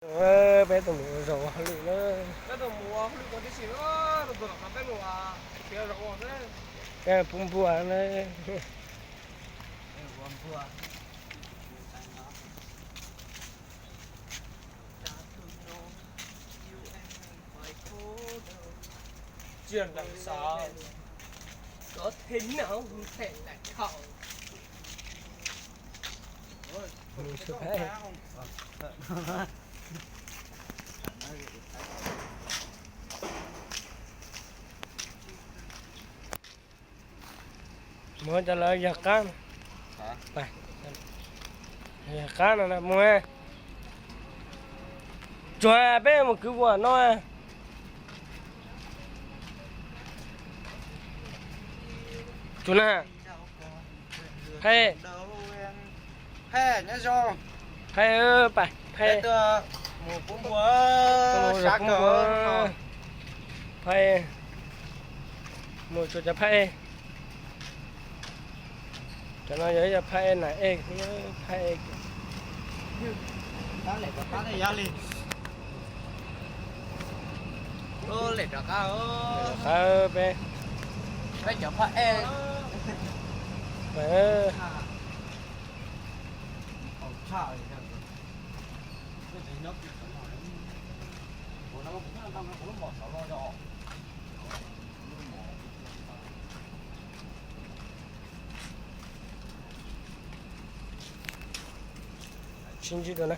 Peb tus mus zaum ua hauj lwm na. Peb tus mus ua hauj lwm tau tib si na, tus tus los qhov peb mus ua, peb mus ua na. Peb pub npua na. Có thể nào thể lại không? Muab cov lawv yog qab, yog qab no mus. Tsuag peb mus kwv vuas no. Tsuag na. Phaj, phaj, nyob zoo. Phaj, pais, phaj. Mus pub npua, sab kawg. Phaj, mus tsuag cov phaj. Cov no yog ib co phaj na, phaj. Lem rov qab, rov qab peb, peb cov phaj ej. Sib ntsib dua na.